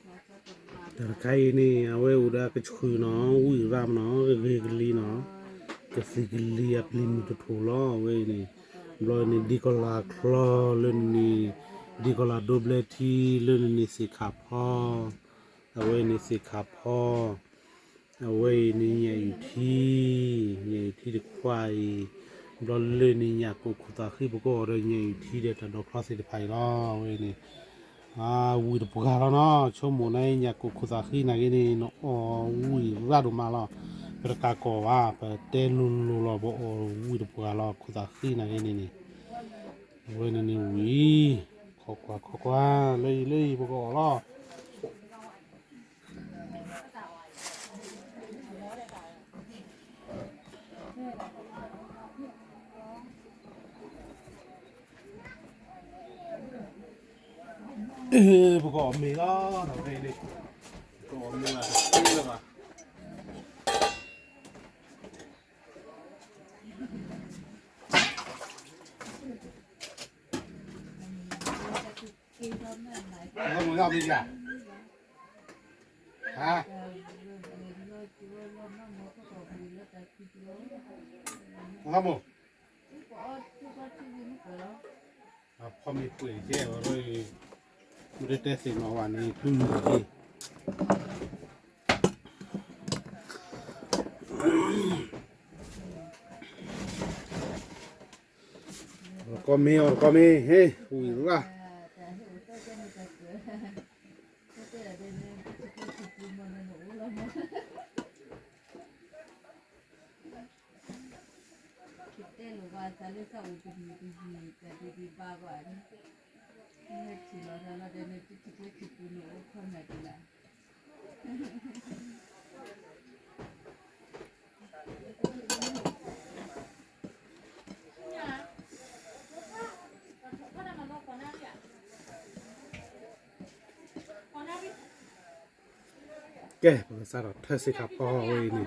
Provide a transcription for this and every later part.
တၢ်တခါအံၤန့ၣ် အဝဲအိၣ်ဒီးကဆှုၣ်နီၤ, ဝံၣ်ရၣ်မနီၤ, ကဂ့ၤကလံၤနီၤ, ကသံၣ်ကလံၤအပျံၤမုၢ်တထူၣ်လီၤ. အဝဲအံၤန့ၣ် ဘျီန့ၣ် ဒ်ကီၢ်လၤချီလၢန့ၣ်, ဒ်ကီၢ်လၤဒိဘျဲထံလၢန့ၣ်န့ၣ် သ့ၣ်ခၣ်ဖီ, အဝဲန့ၣ်သ့ၣ်ခၣ်ဖီ, အဝဲအံၤန့ၣ် ညၣ်အုၣ်ထံ, ညၣ်အုၣ်ထံတခွါအံၤ, ဘျီလၢန့ၣ် ညၣ်ကိၣ်ခူၣ်သးဃံ ပကအိၣ်ဒီးညၣ်အုၣ်ထံဒီးတၢ်ဒိးချီသ့ၣ်တဖၣ်အံၤလီၤ. အဝဲအံၤန့ၣ် ဝံၣ်တပှၢ်လီၤနီၤ, ဆိကမိၣ်န့ၣ် ညၣ်ကိၣ်ခူၣ်သးဃံနာ်က့န့ၣ် နအီၣ်ဝံၣ်ရၣ်ဒိၣ်မးလီၤ. ပတကးကီၢ်ဘၣ်, ပတဲလိၤလိၤလီၤ, ပအီၣ်ဝံၣ်တပှၢ်လီၤ ခူၣ်သးဃံနာ်က့န့ၣ်န့ၣ်, အဝဲန့ၣ်န့ၣ်ဝံၣ်, ခိးကွၢ်ခိးကွၢ်, လၢအံၤလၢအံၤ ပကအီၣ်လီၤ. ပကအီၣ်မ့ၤလီၤ, ဒီးဝဲန့ၣ်, ပကအီၣ်မ့ၤလီၤ, တသ့လၢၤဘၣ်. ဖီမ့ၢ်ပှဲၤကဲဝဲ, မ့ၢ်တတဲသ့ၣ်နီၣ်ဝဲန့ၣ် တူၢ်လီၤက့ၤ ကီမ့ၢ်အီၤ ကီမ့ၢ် ဟ့ၣ် ဝံၤရၣ်. ကဲ ပကစးထီၣ်ထၢစ့ၢ်ကီးဖီဝဲအံၤန့ၣ် မ့ၢ်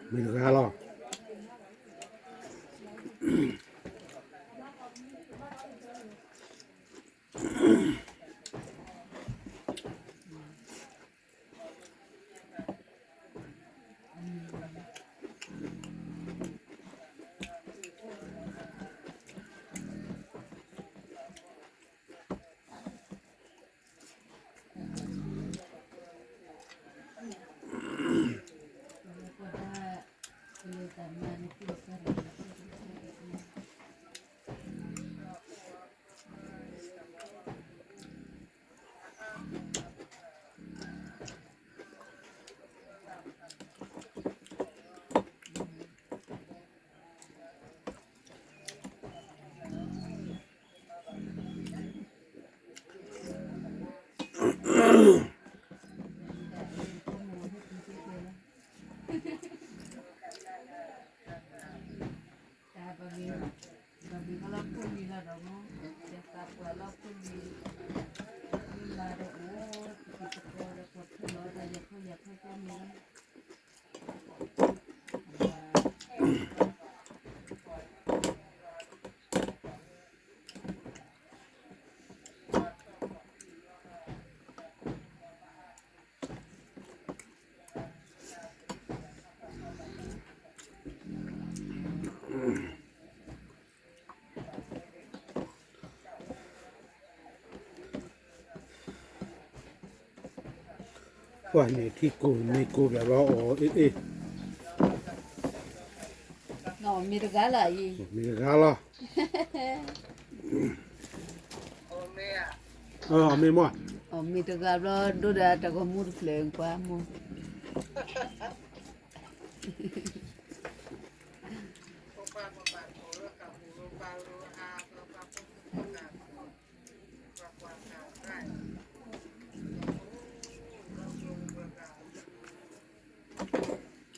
တဂၤလီၤ. ပှၤန့ၣ်ထံကိၢ်မ့ၢ်ကိၢ်ဘၣ်လီၤ အီၣ်အ့ၣ်အ့ၣ်, မ့ၢ်တဂၤလီၤအံၤ, မ့ၢ်တဂၤလီၤ, အီၣ်မ့ၢ်မ့ၢ်, အီၣ်မ့ၢ်တဂၤဘျီ ဒိၣ်ဒီးတၢ်ဂီၤမူတဖျၢၣ်ကွၢ်မိၢ်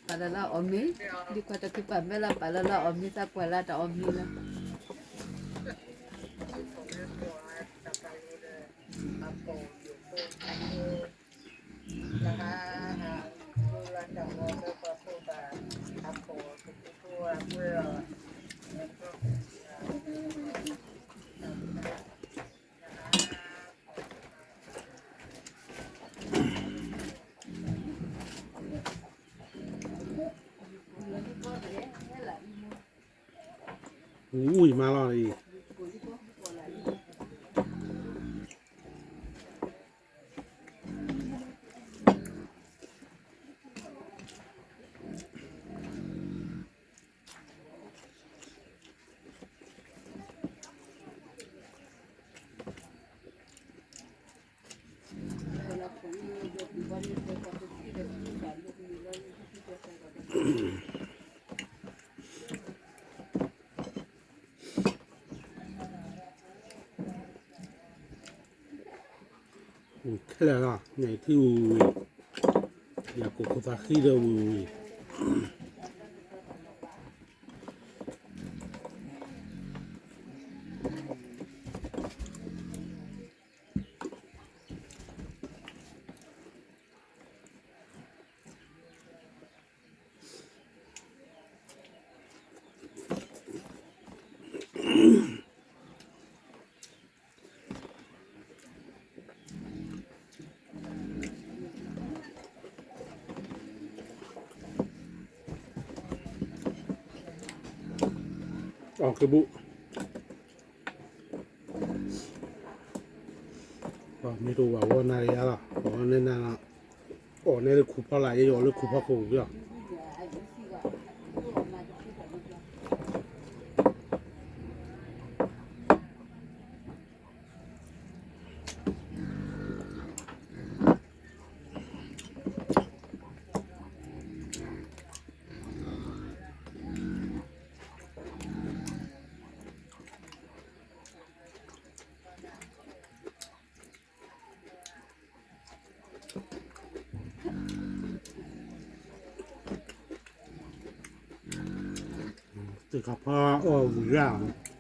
ပာ်လၢလၢအီၣ်မ့ၤ, ဒ်ခွါတၢ်ခံပာ်မဲလၢပာ်လၢလၢအီၣ်မ့ၤ သးကွၢ်လၢတၢ်အီၣ်မ့ၤလီၤ. ဝံၤမးလီၤအံၤ ခဲလၢာ်လီၤ န့ၣ်ထံဝံၤဝံၤ, ယကိးခိၣ်သးဃံဒီးဝံၤဝံၤ အီၣ်ကဘူၣ် မ့ၢ်တအိၣ်ဘၣ်ဝီနၤယါလီၤ အီၣ်နဲနၤလီၤ အီၣ်နဲလၢခူၣ်ဖီလာ် ယအီၣ်လၢခူၣ်ဖီခိၣ်ပူၤလီၤ သ့ၣ်ခါဖီအီၣ်ဝံၤရၣ်